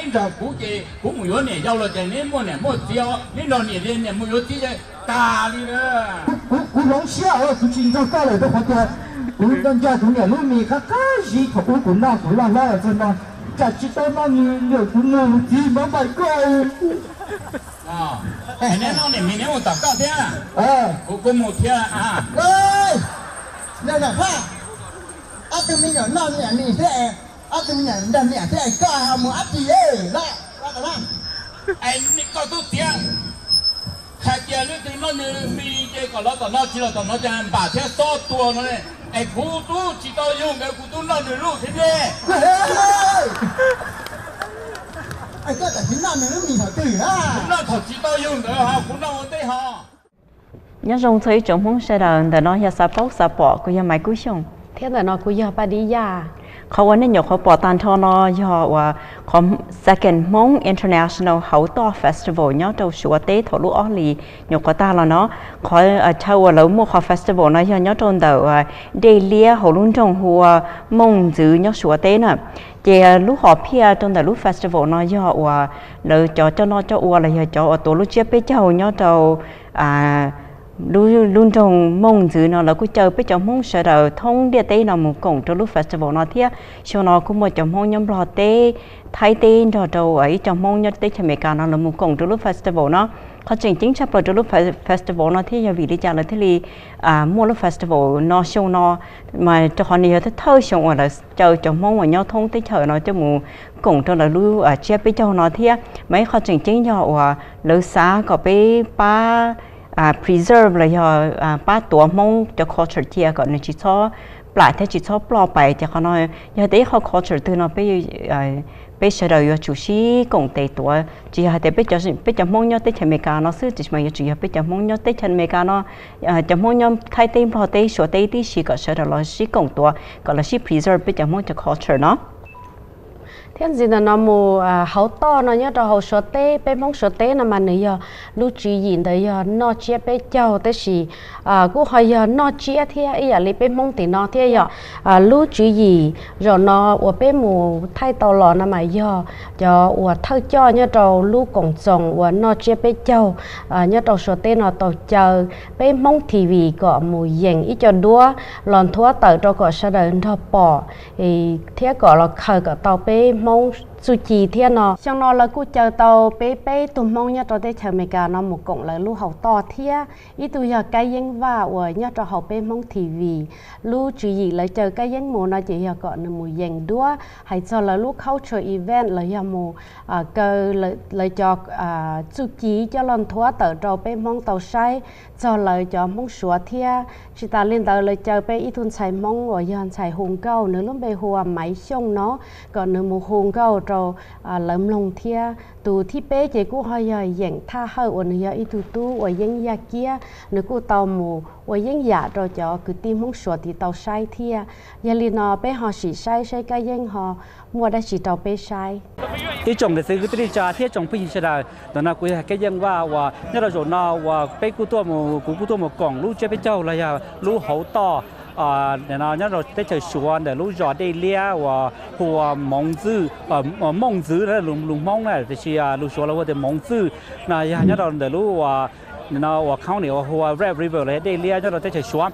Nrog kuv ces kuv mus yuav niam yau los ces neb muaj niam muaj txiv os, neb nrog niam li niam mus yuav txiv ces tas li lawm. Kuv hloov siab os, kuv tsis nrog koj lawm rau qhov tias kuv nco nco kuv niam lub mis qab qab zib thaum ub kuv noj kuv loj hlob los txog no, tsam tsis tau noj nws, kuv mus txiv npam npaim koj. Neb noj niam mis neb mus tom koj thiab, kuv kuj mus thiab. Nyob zoo phaj, ob tug me nyuam noj niam mis thiab, ob tug me nyuam nrog niam thiab, koj ho mus dab tsi lawm? Es koj tub txiav hais tias leej twg noj nws mis ces kom los tom no, tsis los tom no ces npam thiab xob tua no. Es kuv tub tsis tau yug ntawd kuv tub noj nws lub thiab ne. Koj tam sim noj nws lub mis thaum twg? Kuv noj thaum tsis tau yug ntawd ho kuv noj ua ntej ho. Nyob zoo txog ib tsoom Hmoob sawv daws, ntawm no yog xav paub xav pom, kuv yog Maiv Kub Xyooj. Thiab ntawm no kuv yog Paj Dib Yaj. Qhov uas nej nyuam qhuav pom tag nrho no yog uas qhov Second Hmong International Hauv Toj Festival nyob rau Suav teb thaum lub ob hlis nyuam qhuav tag los no. Qhov chaw uas lawv muaj qhov festival no yog nyob rau ntawm dej liab hauv lub nroog hu ua Mooj Ntxwv nyob Suav teb na. Ces lub hom phiaj rau ntawm lub festival no yog uas lawv cov coj noj coj ua los yog cov uas tuav lub tsiab peb caug nyob rau lub nroog Mooj Ntxwv no lawv kuj caw peb cov Hmoob sawv daws thoob ntiaj teb no mus koom rau lub festival no thiab. Xyoo no kuj muaj cov Hmoob nyob Nplog teb, Thaib teb nrog rau ib co Hmoob nyob teb chaws Amelikas no lawv mus koom rau lub festival no. Qhov tseem ceeb tshaj plaws rau lub festival no thiab yog vim li cas lawv thiaj li muaj lub festival no xyoo no, mas rau qhov nws yog thawj xyoo uas lawv caw cov Hmoob uas nyob thoob teb chaws no coj mus koom rau lawv lub tsiab peb caug no thiab. Mas ib qho tseem ceeb yog uas lawv xav kom peb pab preserve los yog pab tuav Hmoob cov culture cia kom nws tsis txhob plam thiab tsis txhob ploj pais. Ces qhov no yog tias ib qho culture twg no peb sawv daws yuav tsum sib koom tes tuav, tsis yog hais tias peb cov Hmoob nyob teb chaws Amelikas no xwb, tiam sis mas yuav tsum yog peb cov Hmoob nyob teb chaws Amelikas no, cov Hmoob nyob Thaib teb, Nplog teb, Suav teb tib si kom sawv daws los sib koom tuav kom los sib preserve peb cov Hmoob cov culture no. Thiab ntxiv ntawm no mus hauv toj no nyob rau hauv Suav teb, peb Hmoob Suav teb no mas nws yog lub tswv yim ntawd yog noj tsiab peb caug, tab sis kuj ho yog noj tsiab thiab ib yam li peb Hmoob tim no thiab yom. Lub tswv yim zaum no uas peb mus thaij tau los no mas yog cov uas thawj coj nyob rau lub koom txoos uas noj tsiab peb caug nyob rau Suav teb no tau caw peb Hmoob T V kom mus yeem ib co duab los nthuav tawm rau kom sawv daws nrog pom thiab kom los khaws kom tau peb Hmoob txuj ci thiab no. Xyoo no lawv kuj caw tau peb peb tug Hmoob nyob rau teb chaws Amelikas no mus koom lawv lub hauv toj thiab. Ib tug yog Kab Yeeb Vaj uas nyob rau hauv peb Hmoob T V. Lub tswv yim lawv caw Kab Yeeb mus no ces yog kom nws mus yeem duab hais txog lawv lub cultural event los yog mus kaw lawv cov txuj ci coj los nthuav tawm rau peb Hmoob tau saib txog lawv cov Hmoob Suav thiab. Tsis tas li ntawd lawv caw peb ib tug ntxhais Hmoob uas yog ntxhais hu nkauj, nws lub npe hu ua Maiv Xyooj no, kom nws mus hu nkauj rau lawv mloog thiab. Tus thib peb ces kuj ho yog Yeem Thaj Hawj uas nws yog ib tug tub uas yeeb yaj kiab, nws kuj tau mus ua yeeb yam rau cov kwv tij Hmoob Suav tid tau saib thiab. Yog li no peb ho sim saib saib Kab Yeeb ho muaj dab tsi rau peb saib. Ib tsoom niam txiv kwv tij neej tsa thiab tsoom phooj ywg sawv daws, ntawm no kuv yog Kab Yeeb Vaj uas nyob rau zaum no uas peb kuj tuaj mus, kuv kuj tuaj mus koom lub tsiab peb caug los yog lub hauv toj nyob rau teb chaws Suav ntawm lub zos dej liab uas hu ua Moov Ntxwj, Mooj Ntxwv lus Hmoob na, tiam sis lus Suav lawv hu tias Moov Ntxwj no yog nyob rau ntawm lub uas uas county uas hu ua Red River los yog dej liab nyob rau teb chaws Suav.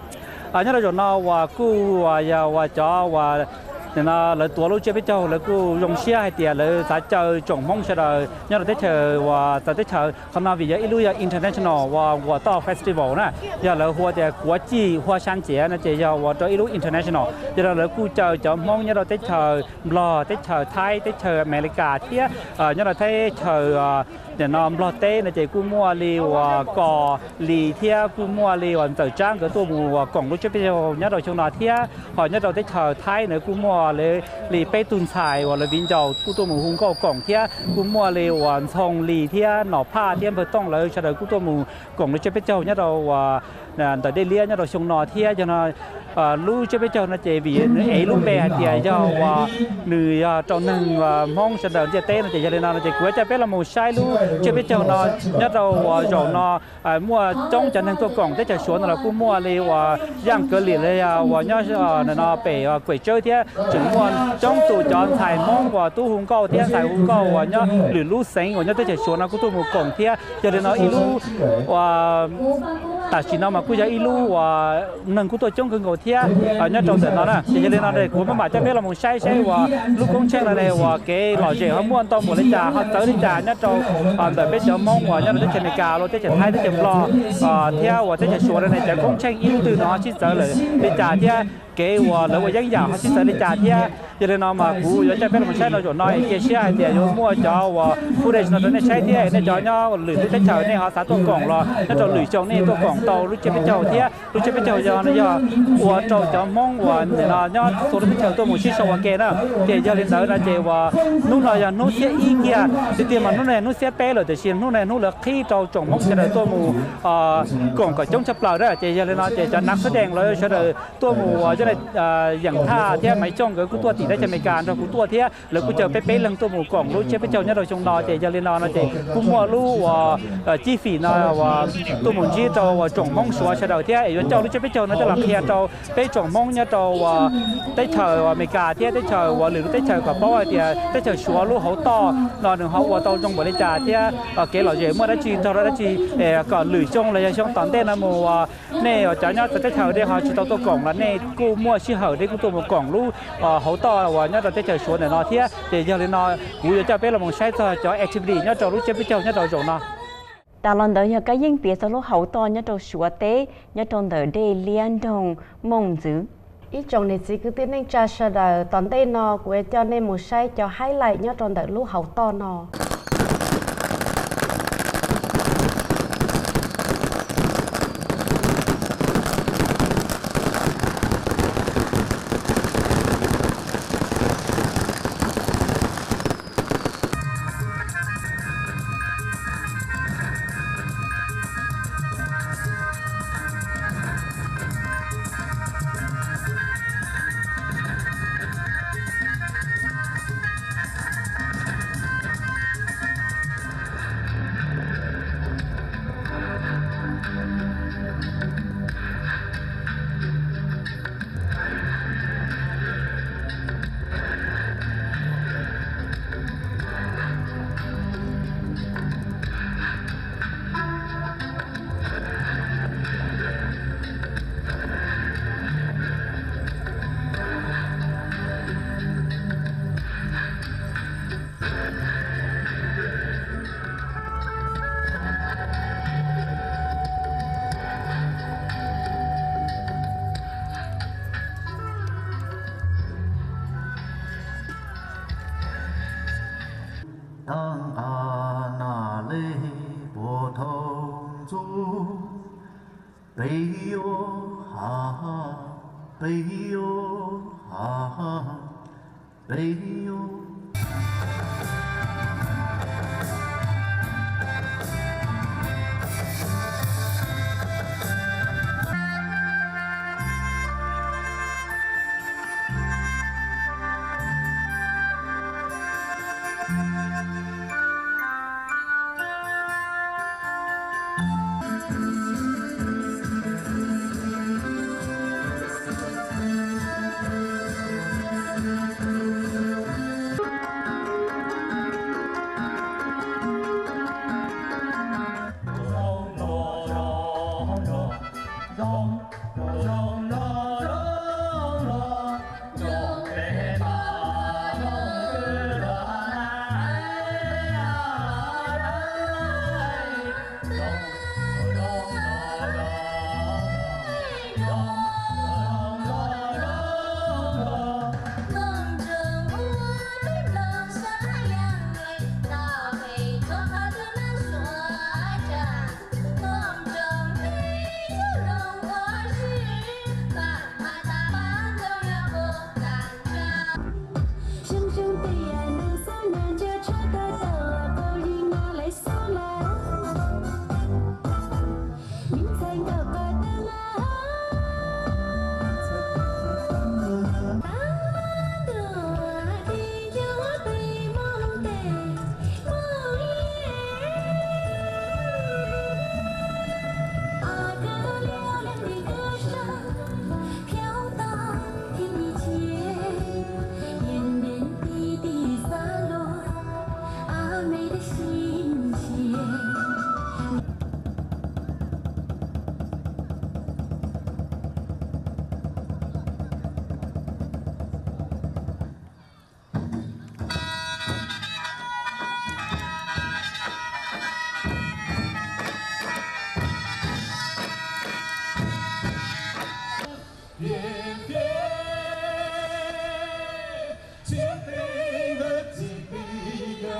Nyob rau zaum no uas kuj uas yog uas cov uas lawv tuav lub tsiab peb caug lawv kuj zoo siab hais tias lawv xav caw tsoom Hmoob sawv daws nyob rau teb chaws uas txawv teb chaws. Qhov no vim yog ib lub yog international uas uas toj festival na, yog lawv hu ua tias kuav cij hua sab nciav no ces yog uas rau ib lub international. Yog no lawv kuj caw cov Hmoob nyob rau teb chaws Nplog, teb chaws Thaib, teb chaws Amelikas thiab nyob rau teb chaws nim no Nplog teb no ces kuj muaj li uas Kos Lis thiab kuj muaj li uas Ntxawm Tsab nkawd tuaj mus uas koom lub tsiab peb caug nyob rau xyoo no thiab. Ho nyob rau teb chaws Thaib ntawd kuj muaj li peb tug ntxhais uas lawv viv ncaus kuj tuaj mus hu nkauj koom thiab kuj muaj li uas Ntxhoo Lis thiab Nom Phaj thiab Npawg Tooj lawv sawv daws kuj tuaj mus koom lub tsiab peb caug nyob rau uas ntawm dej liab nyob rau xyoo no thiab. Yog no Lub tsiab peb caug no ces vim nws ev lub npe hais tias yog uas nws yog rau neeg Hmoob sawv daws ntiaj teb no ces yog li no no ces kuv yuav coj peb los mus saib lub tsiab peb caug no nyob rau uas zaum no muaj coob cov neeg tuaj koom teb chaws Suav no los kuj muaj li uas Yaj Kav Lim los yog uas nyob no pem Kuam Tsawb thiab tseem muaj coob tus cov ntxhais Hmoob uas tub hu nkauj thiab ntxhais hu nkauj uas nyob lwm lub xeev uas nyob teb chaws Suav no kuj tuaj mus koom thiab yog li no ib lub uas tam sim no mas kuj yog ib lub uas neeg kuj tuaj coob kawg nkaus thiab nyob rau ntawm no na. Ces yog li no kuv maj mam coj peb los mus saib saib uas lub koob tsheej no ne uas kev lom zem ho muaj ntau npaum li cas ho txawv li cas nyob rau ntawm peb cov Hmoob uas nyob rau teb chaws Amelikas los teb chaws Thaib teb chaws Nplog thiab uas teb chaws Suav no ne cov koob tsheej ib lub twg no ho sib txawv lawm li cas thiab kev uas lawv ua yeeb yam ho sib txawv li cas thiab. Yog li no mas kuv yuav coj peb los mus saib rau zaum no es cia siab hais tias yuav muaj cov uas footage no rau nej saib thiab nej cov nyob lwm lub teb chaws nej ho xav tuaj koom los nyob rau lwm xyoo nej tuaj koom tau lub tsiab peb caug thiab lub tsiab peb caug yog no yog ua rau cov Hmoob uas nim no nyob txhua lub teb chaws tuaj mus sib sau ua ke na. Ces yog li ntawd no ces uas hnub no yog hnub xiab ib kiag, tiag tiag mas hnub no yog hnub xiab peb lawm tiam sis hnub no yog hnub lawv qhib rau tsoom Hmoob sawv daws tuaj mus koom kom coob tshaj plaws na. Ces yog li no ces cov nav xub dees lawv sawv daws tuaj mus uas cov yeem thaj thiab Maiv Xyooj nkawd kuj tuaj tim teb chaws Amelikas nrog kuv tuaj thiab lawv kuj caw peb peb leeg tuaj mus koom lub tsiab peb caug nyob rau xyoo no. Ces yog li no no ces kuj muaj lub uas cib fim no uas tuaj mus ntsib rau uas tsoom Hmoob Suav sawv daws thiab es yuav coj lub tsiab peb caug no coj los qhia rau peb tsoom Hmoob nyob rau uas teb chaws Amelikas thiab teb chaws uas lwm lub teb chaws kom paub hais tias teb chaws Suav lub hauv toj no nws ho ua tau zoo npaum li cas thiab kev lom zem muaj dab tsi nrog rau dab tsi kom lwm xyoo los yog xyoo tom ntej no mus uas nej uas cov nyob txawv teb chaws nej ho tsis tau tuaj koom los nej kuj muaj sij hawm nej kuj tuaj mus koom lub hauv toj uas nyob rau teb chaws Suav ntawm no thiab. Ces yog li no kuv yuav coj peb los mus saib txog cov activity nyob rau lub tsiab peb caug nyob rau zaum no. Tas los ntawd yog kab yeej piav txog lub hauv toj nyob rau Suav teb nyob rau ntawm dej liab nroog Mooj Ntxwv. Ib tsoom niam txiv kwv tij neej tsa sawv daws, tom ntej no kuv yuav coj nej mus saib cov highlight nyob rau ntawm lub hauv toj no. Tag nqa nas lej puag thoob ntxub, peb yuav ha, peb yuav ha, peb yuav.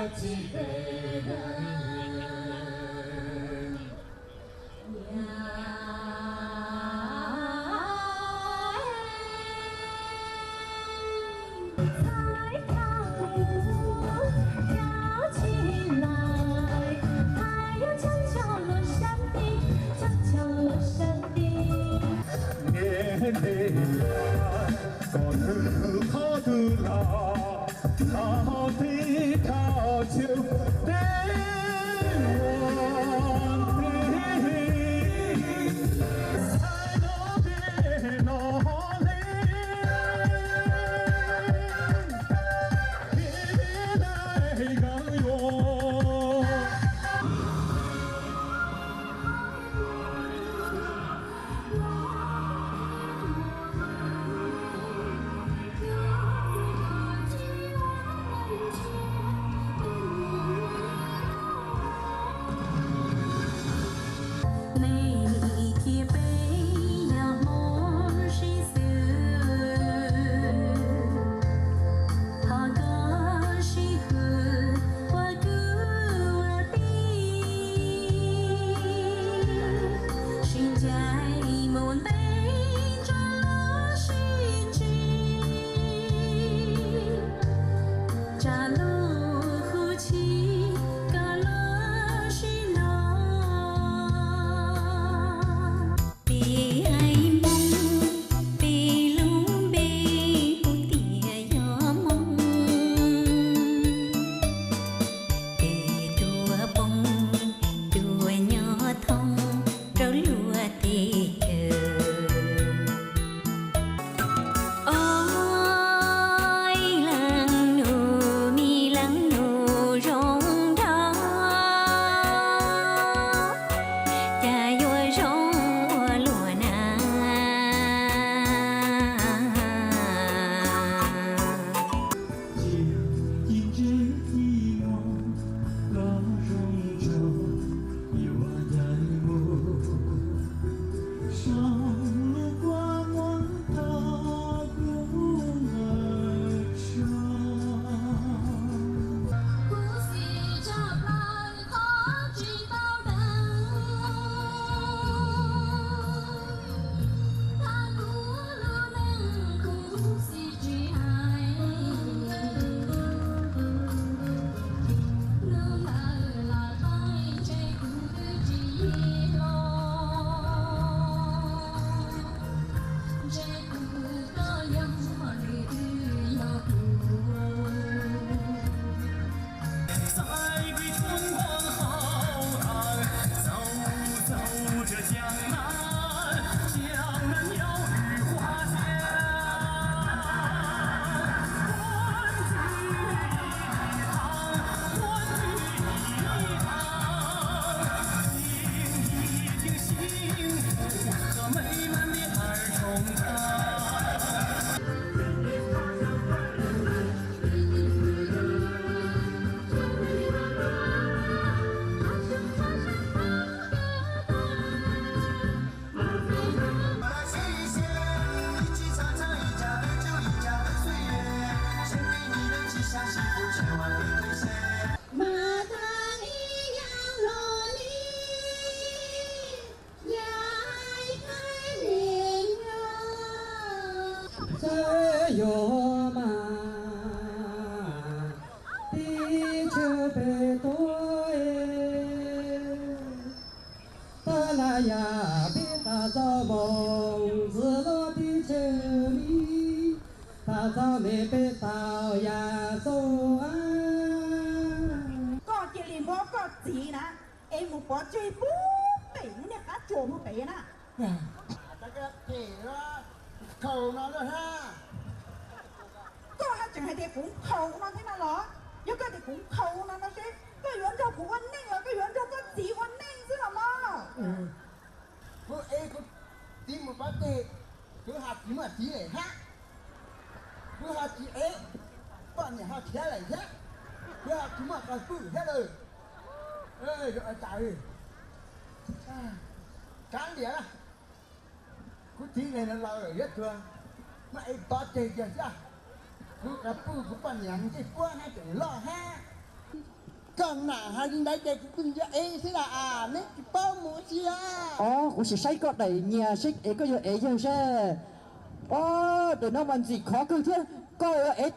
Nej cia peb yog Hmoob sib xws, ho koj sib hwm ua kwv ua tij, sib ncaim mus ntev tso los sib ntsib, tsa lub khuv txhij kom los sib luag. Peb haiv Hmoob, peb lub npe kuj tias yog Hmoob. Peb tuaj poob tuaj nyob thoob rau luag teb chaws. Oj, leej nus me leej nus zoo nraug, cas yuav zoo ua luaj na. Mas tag ib yav los li, yav ib khaib li nyob. Txawm yog mas teb chaws pem tuaj, tab laj yam peb tas txoj moo, ntxwv los teb chaws li, tas txoj me peb tau yam txaus. Koj cia li muab koj txiv na es mus pov tseg puag pem lub niag qab tsuas puag pem na. Khaus no lawm hab. Koj haj tseem hais tias kuv nkhaus no thiab na los? Yog koj tias kuv nkhaus no no seb koj yuav nrog kuv ua neej los koj yuav nrog koj txiv ua neej xwb los mas. Kuv ev kuv txiv mus pov tseg, kuv has tsis muaj txiv lawm hab. Kuv ho tsis ev, poj niam ho khiav lawm thiab. Kuv ho tsis muaj qhov pw thiab lawm. Yuav ua cas? Kav liam, kuv txiv neeg no laus lawm yuav tuag, muab ev pov tseg kiag xwb. Kuv qhov pw kuv poj niam ntsej puab hab tseem loj hab. Koj nam hais li ntawd ces kuv kuj nco ev xwb las, neb tsis paub mus ua si a. Os, kuv sim saib koj daim nyias seb es koj yog ev yawg seb. Os, daim no mas ntxim qhov kawg thiab, koj ev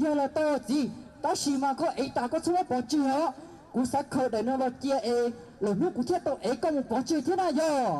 yawg los tau txiv, tab sis mas koj ev tas koj txhob muab pov tseg os. Kuv xav khaws daim no los cia es lwm hnub kuv thiaj tau ev koj mus pov tseg thiab na yog.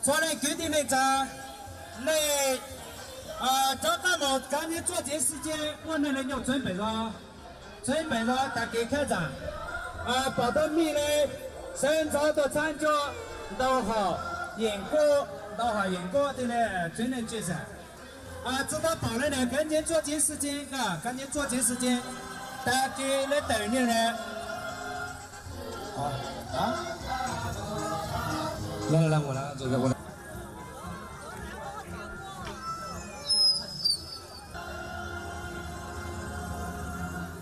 Txhua leej kwv tij neej tsa, nej rov qab los kav neb txoj kev xwm txheej, muaj neeg los nyob txheeb pem los, txheeb pem los tag kev khab txam, pom tau mij li, sawv ntxov tuaj txhab ntsuab, ntau hom yeem kuj, ntau hom yeem kuj tij li tsev neeg tsis xam. Txhua tab tom li na kav neb txoj kev xwm txheej, kav neb txoj kev xwm txheej, tag kev li tawm niag na.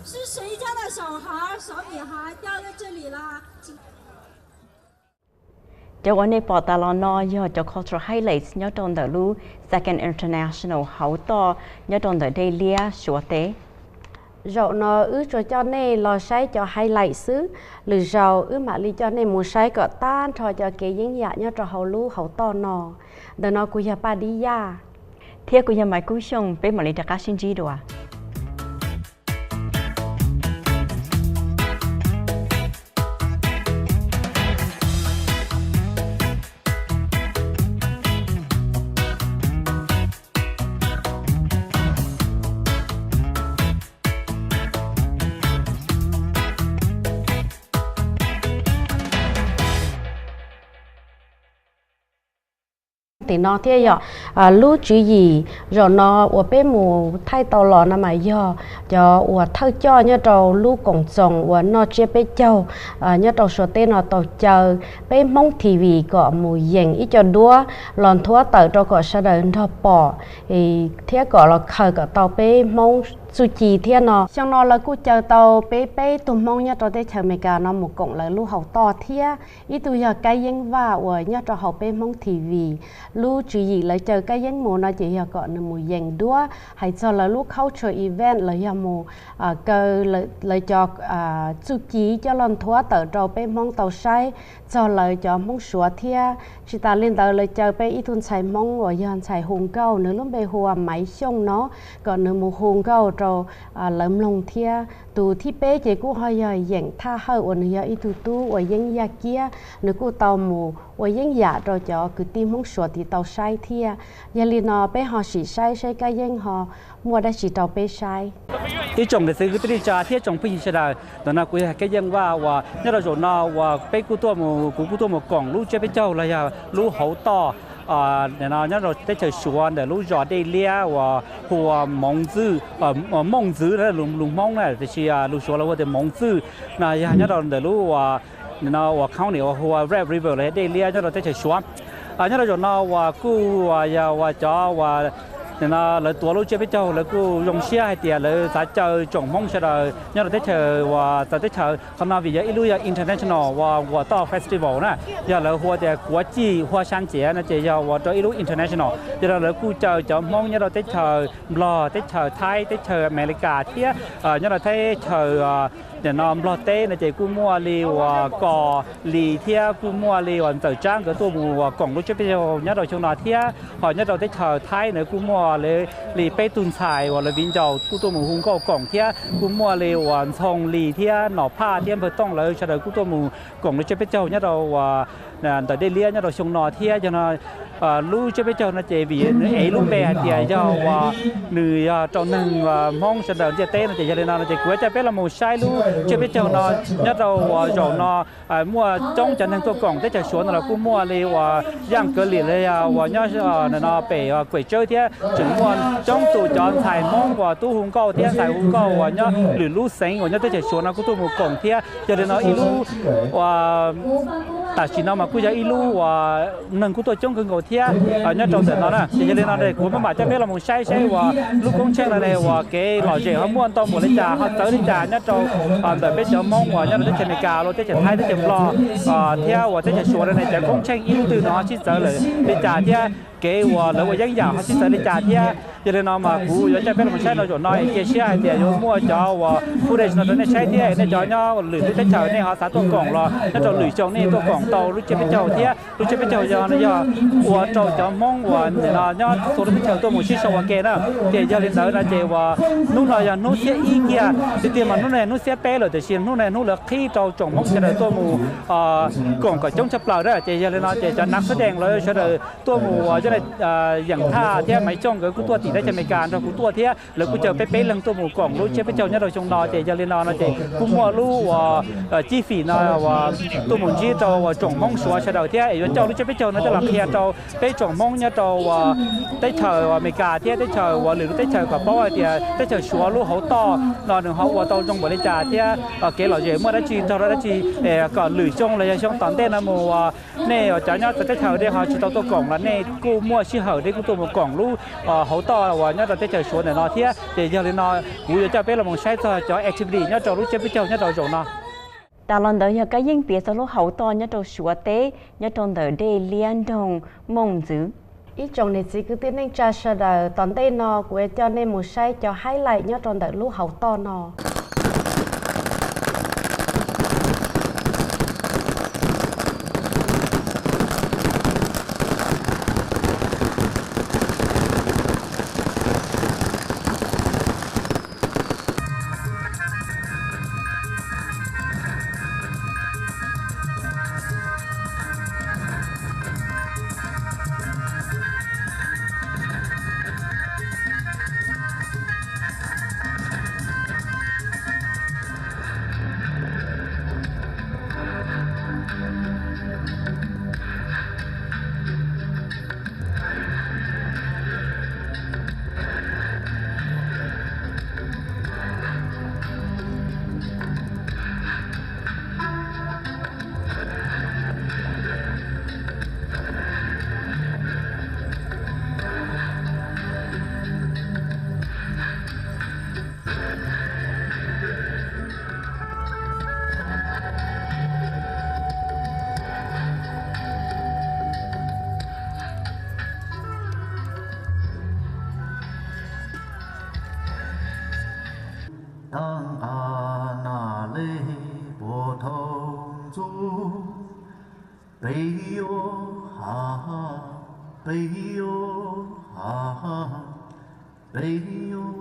是谁家的小孩儿手里还掉在这里了？ Cov uas nej pom tas los no yog cov cultural highlights nyob rau ntawm lub Second International hauv toj nyob rau ntawm Dej Liab Suav teb. Zaum no wb tsuas coj nej los saib cov highlight xwb, lwm zaus wb mam li coj nej mus saib kom tag nrho cov kev yeeb yam nyob rau hauv lub hauv toj no. Ntawm no kuv yog Paj Dib Yaj. Thiab kuv yog Maiv Kub Xyooj, peb mam li rov qab sib ntsib dua. Tim no thiab yog lub tswv yim zaum no uas peb mus thaij tau los no mas yog cov uas thawj coj nyob rau lub koom txoos uas noj tsiab peb caug nyob rau Suav teb no tau caw peb Hmoob TV kom mus yeem ib co duab los nthuav tawm rau kom sawv daws nrog pom thiab kom los khaws kom tau peb Hmoob txuj ci thiab no. Xyoo no lawv kuj caw tau peb peb tug Hmoob nyob rau teb chaws Amelikas no mus koom lawv lub hauv toj thiab. Ib tug yog Kab Yeeb Vaj uas nyob rau hauv peb Hmoob TV. Lub tswv yim lawv caw Kab Yeeb mus no ces yog kom nws mus yeem duab hais txog lawv lub cultural event los yog mus kaw lawv cov txuj ci coj los nthuav tawm rau peb Hmoob tau saib txog lawv cov Hmoob Suav thiab. Tsis tas li ntawd lawv caw peb ib tug ntxhais Hmoob uas yog ntxhais hu nkauj, nws lub npe hu ua Maiv Xyooj no, kom nws mus hu nkauj rau lawv mloog thiab. Tus thib peb ces kuj ho yog Yeem Thaj Hawj uas nws yog ib tug tub ua yeeb yaj kiab, nws kuj tau mus ua yeeb yam rau cov kwv tij Hmoob Suav tid tau saib thiab. Yog li no peb ho sim saib saib Kab Yeeb ho muaj dab tsi rau peb saib. Ib tsoom niam txiv kwv tij neej tsa thiab tsoom phooj ywg sawv daws, ntawm no kuv yog Kab Yeeb Vaj uas nyob rau zaum no uas peb kuj tuaj mus, kuv kuj tuaj mus koom lub tsiab peb caug los yog lub hauv toj nyob rau teb chaws Suav ntawm lub zos Dej Liab uas hu ua Moov Ntxwj, Mooj Ntxwv lus Hmoob na, tiam sis lus Suav lawv hu tias Moov Ntxwj no yog nyob rau ntawm lub uas no uas county uas hu ua Red River los yog Dej Liab nyob rau teb chaws Suav. Nyob rau zaum no uas kuj yog uas cov uas no lawv tuav lub tsiab peb caug lawv kuj zoo siab hais tias lawv xav caw tsoom Hmoob sawv daws nyob rau teb chaws uas txawv teb chaws. Qhov no vim yog ib lub yog international uas uas toj festival na, yog lawv hu tias kuav cij hua sab nciav no ces yog uas rau ib lub international. Yog li lawv kuj caw cov Hmoob nyob rau teb chaws Nplog, teb chaws Thaib, teb chaws Amelikas thiab nyob rau teb chaws nim no Nplog teb no ces kuj muaj li uas Kos Lis thiab kuj muaj li uas Ntxawm Tsab nkawd tuaj mus uas koom lub tsiab peb caug nyob rau xyoo no thiab. Ho nyob rau teb chaws Thaib na kuj muaj li peb tug ntxhais uas lawv viv ncaus kuj tuaj mus hu nkauj koom thiab kuj muaj li uas Ntxhoo Lis thiab Nom Phaj thiab Npawg Tooj lawv sawv daws kuj tuaj mus koom lub tsiab peb caug nyob rau uas ntawm Dej Liab nyob rau xyoo no thiab. Yog no lub tsiab peb caug no ces vim nws ev lub npe hais tias yog uas nws yog rau neeg Hmoob sawv daws ntiaj teb no ces yog li no no ces kuv yuav coj peb los mus saib lub tsiab peb caug no nyob rau uas zaum no muaj coob cov neeg tuaj koom teb chaws Suav no los kuj muaj li uas Yaj Kav Lim los yog uas nyob no pem Kuam Tsawb thiab tseem muaj coob tus cov ntxhais Hmoob uas tub hu nkauj thiab ntxhais hu nkauj uas nyob lwm lub xeev uas nyob teb chaws Suav no kuj tuaj mus koom thiab. Yog li no ib lub uas tam sim no mas kuj yog ib lub uas neeg kuj tuaj coob kawg nkaus thiab nyob rau ntawm no na. Ces yog li no kuv maj mam coj peb los mus saib saib uas lub koob tsheej no ne uas kev lom zem ho muaj ntau npaum li cas ho txawv li cas nyob rau ntawm peb cov Hmoob uas nyob rau teb chaws Amelikas los teb chaws Thaib teb chaws Nplog thiab uas teb chaws Suav no ne cov koob tsheej ib lub twg no ho sib txawv lawm li cas thiab kev uas lawv ua yeeb yam ho sib txawv li cas thiab. Yog li no mas kuv yuav coj peb los mus saib rau zaum no es cia siab hais tias yuav muaj cov uas footage no rau nej saib thiab nej cov nyob lwm lub teb chaws nej ho xav tuaj koom los nyob rau lwm xyoo nej tuaj koom tau lub tsiab peb caug thiab. Lub tsiab peb caug yog no yog ua rau cov Hmoob uas nim no nyob txhua lub teb chaws tuaj mus sib sau ua ke na. Ces yog li ntawd no ces uas hnub no yog hnub xiab ib kiag tiag tiag mas hnub no yog hnub xiab peb lawm tiam sis hnub no yog hnub lawv qhib rau tsoom Hmoob sawv daws tuaj mus koom kom coob tshaj plaws na. Ces yog li no ces cov nav xab dees lawv sawv daws tuaj mus uas yog yeem thaj thiab Maiv Xyooj nkawd kuj tuaj tim teb chaws Amelikas nrog kuv tuaj thiab lawv kuj caw peb peb leeg tuaj mus koom lub tsiab peb caug nyob rau xyoo no ces yog li no no ces kuj muaj lub uas cib fim no uas tuaj mus ntsib rau uas tsoom Hmoob Suav sawv daws thiab es yuav coj lub tsiab peb caug no coj los qhia rau peb tsoom Hmoob nyob rau uas teb chaws Amelikas thiab teb chaws uas lwm lub teb chaws kom paub hais tias teb chaws Suav lub hauv toj no nws ho ua tau zoo npaum li cas thiab kev lom zem muaj dab tsi nrog rau dab tsi kom lwm xyoo los yog xyoo tom ntej no mus uas nej cov nyob txawv teb chaws nej ho tsis tau tuaj koom los nej kuj muaj sij hawm nej kuj tuaj mus koom lub hauv toj uas nyob rau teb chaws Suav ntawm no thiab. Ces yog li no kuv yuav coj peb los mus saib txog cov activity nyob rau lub tsiab peb caug nyob rau zaum no. Tas los ntawd yog kab yeej piav txog lub hauv toj nyob rau Suav teb nyob rau ntawm Dej Liab nroog Mooj Ntxwv. Ib tsoom niam txiv kwv tij neej tsa sawv daws, tom ntej no kuv yuav coj nej mus saib cov highlight nyob rau ntawm lub hauv toj no. Tag nqa nas lej puag thoob ntxub, peb yuav ha, peb yuav ha, peb yuav.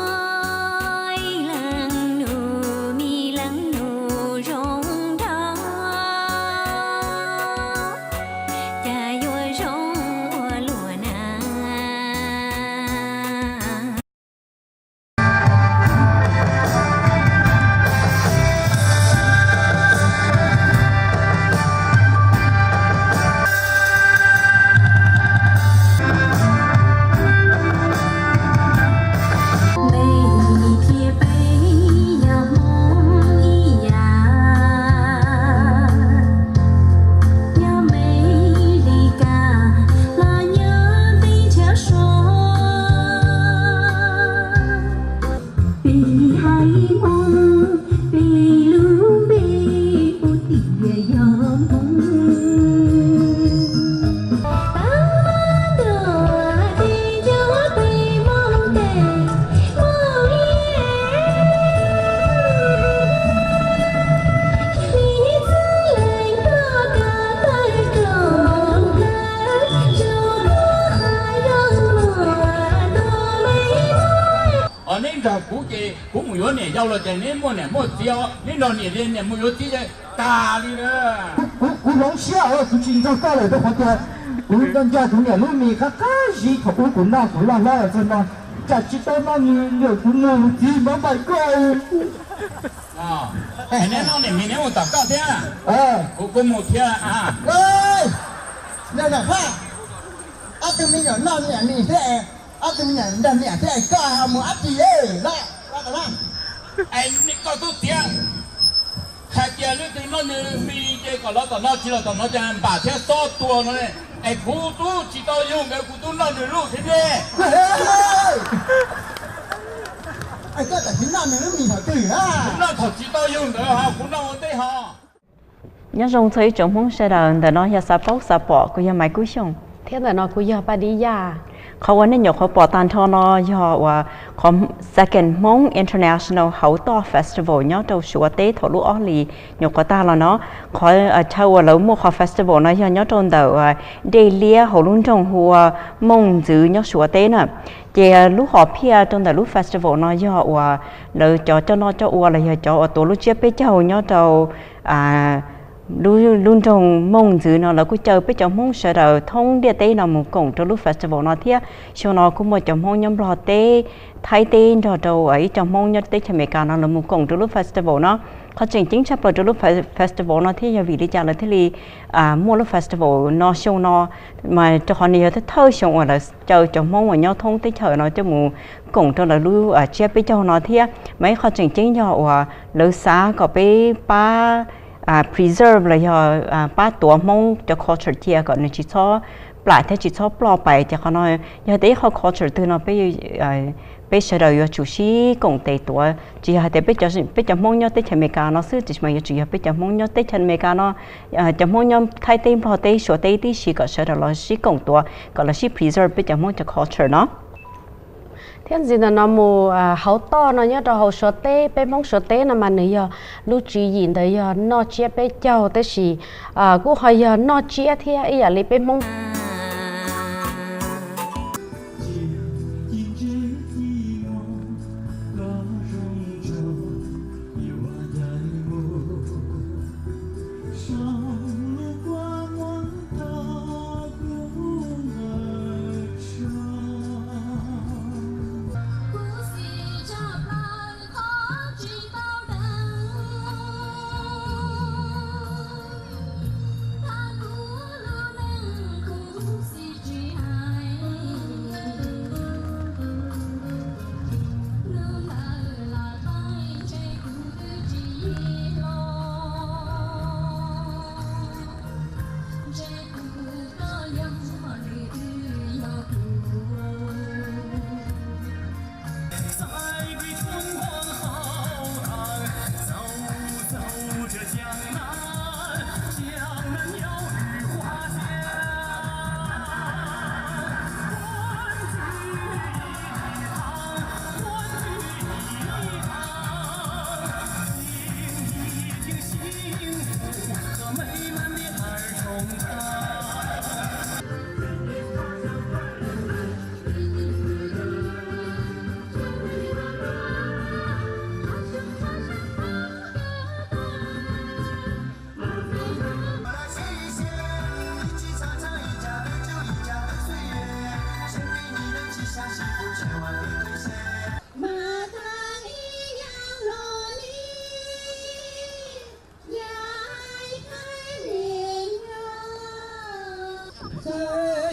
Oj, leej nus, me leej nus zoo nraug, cas yuav zoo ua luaj na. Peb thiab peb yog Hmoob ib yam, nyob Mes Lis Kas los nyob teb chaws Suav. Peb haiv Hmoob, peb lub npe puas tias yog Hmoob? Pab ntuas tes ncuab tes moo tes moo li. Txiv txwj lees tuaj kawm tawm kaum ntawv, tsuas muab hav zoov luam ntuas me ntxhais. Os, neb nrog kuv ces kuv mus yuav niam yau los ces neb muaj niam muaj txiv os, neb nrog niam li niam mus yuav txiv ces tag li na. Kuv, kuv hloov siab os, kuv tsis nrog koj lawm rau qhov tias kuv nco nco kuv niam lub mis qab qab zib thaum ub kuv noj kuv loj hlob los txog no, cas tsis tau noj nws, kuv mus txiv npam npaim koj. Neb noj niam mis neb mus tom koj thiab, kuv, kuv mus thiab. Nyob nyob Phaj, ob tug me nyuam noj niam mis thiab, ob tug me nyuam nrog niam thiab, koj ho mus dab tsi los? Es koj tub txiav, hais tias leej twg noj nws mis ces kom los tom no, tsis los tom no ces npam thiab xob tua no. Es kuv tub tsis tau yug ntawd kuv tub noj nws lub thiab ne. Es koj tam sim noj nws lub mis thaum twg? Kuv noj thaum tsis tau yug ntawd ho kuv noj ua ntej ho. Nyob zoo txog ib tsoom Hmoob sawv daws, ntawm no yog xav paub xav pom, kuv yog Maiv Kub Xyooj. Thiab ntawm no kuv yog Paj Dib Yaj. Qhov uas nej nyuam qhuav pom tag nrho no yog uas qhov Second Hmong International hauv toj festival nyob rau Suav teb thaum lub ob hlis nyuam qhuav tag los no. Qhov chaw uas lawv muaj qhov festival no yog nyob rau ntawm dej liab hauv lub nroog hu ua Mooj Ntxwv nyob Suav teb na. Ces lub hom phiaj rau ntawm lub festival no yog uas lawv cov coj noj coj ua los yog cov uas tuav lub tsiab peb caug nyob rau Lub nroog Mooj Ntxwv no lawv kuj caw peb cov Hmoob sawv daws thoob ntiaj teb no mus koom rau lub festival no thiab. Xyoo no kuj muaj cov Hmoob nyob Nplog teb, Thaib teb nrog rau ib co Hmoob nyob teb chaws Amelikas no lawv mus koom rau lub festival no. Qhov tseem ceeb tshaj plaws rau lub festival no thiab yog vim li cas lawv thiaj li muaj lub festival no xyoo no, mas rau qhov nws yog thawj thawj xyoo uas lawv caw cov Hmoob uas nyob thoob teb chaws no coj mus koom rau lawv lub tsiab peb caug no thiab. Mas ib qho tseem ceeb yog uas lawv xav kom peb pab preserve los yog pab tuav Hmoob cov culture cia kom nws tsis txhob plam thiab tsis txhob ploj pais. Ces qhov no yog tias ib qho culture twg no peb sawv daws yuav tsum sib koom tes tuav, tsis yog hais tias peb cov Hmoob nyob teb chaws Amelikas no xwb, tiam sis mas yuav tsum yog peb cov Hmoob nyob teb chaws Amelikas no, cov Hmoob nyob Thaib teb, Nplog teb, Suav teb tib si kom sawv daws los sib koom tuav, kom los sib preserve peb cov Hmoob cov culture no. Thiab ntxiv ntawm no mus hauv toj no nyob rau hauv Suav teb, peb Hmoob Suav teb no mas nws yog lub tswv yim ntawd yog noj tsiab peb caug, tab sis kuj ho yog noj tsiab thiab ib yam li peb Hmoob.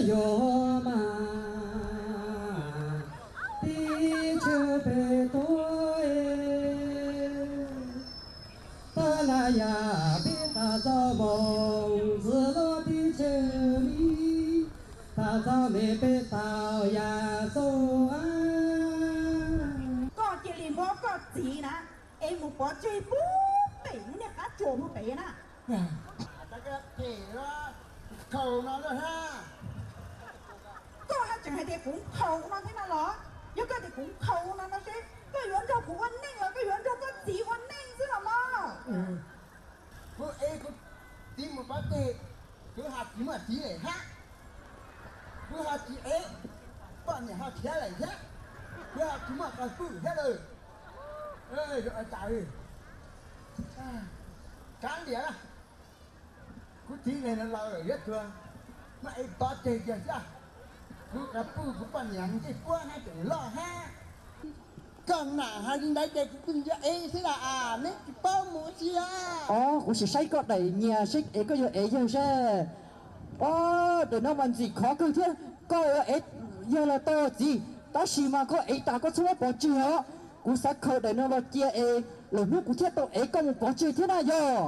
Yog mas tib chaws pem tuaj, tab laj yam peb tas txoj moo ntxwv lub teb chaws li, tas txoj me peb tau yam xu. Koj cia li muab koj txiv na, es mus pov tseg puag pem lub niag qab tsuas puag pem na. Khaus no lawm hab. Koj haj tseem hais tias kuv khaus no thiab no los? Yog koj tias kuv khaus no no seb koj yuav nrog kuv ua neej los koj yuav nrog koj txiv ua neej xwb los mas. Kuv ev kuv txiv mus pov tseg, kuv ho tsis muaj txiv lawm hab. Kuv ho tsis ev, poj niam ho khiav lawm thiab. Kuv ho tsis muaj qhov pw thiab lawm. Kav liam, kuv txiv neeg laus lawm yuav tuag, muab ev pov tseg kiag xwb. Kuv qhov pw kuv poj niam ntsej puab hab tseem loj hab. Koj nam hais li ntawd ces kuv pheej yuav ev xwb las, neb tsis paub mus ua si os. Os, kuv sim saib koj daim nyias seb es koj yuav ev yawg seb. Os, daim no mas ntxim khov kawg thiab, koj yuav ev yawg los tau txiv, tab sis mas koj ev tas koj txhob muab pov tseg os. Kuv xav khaws daim no los cia es lwm hnub kuv thiaj tau ev koj mus pov tseg thiab na yog.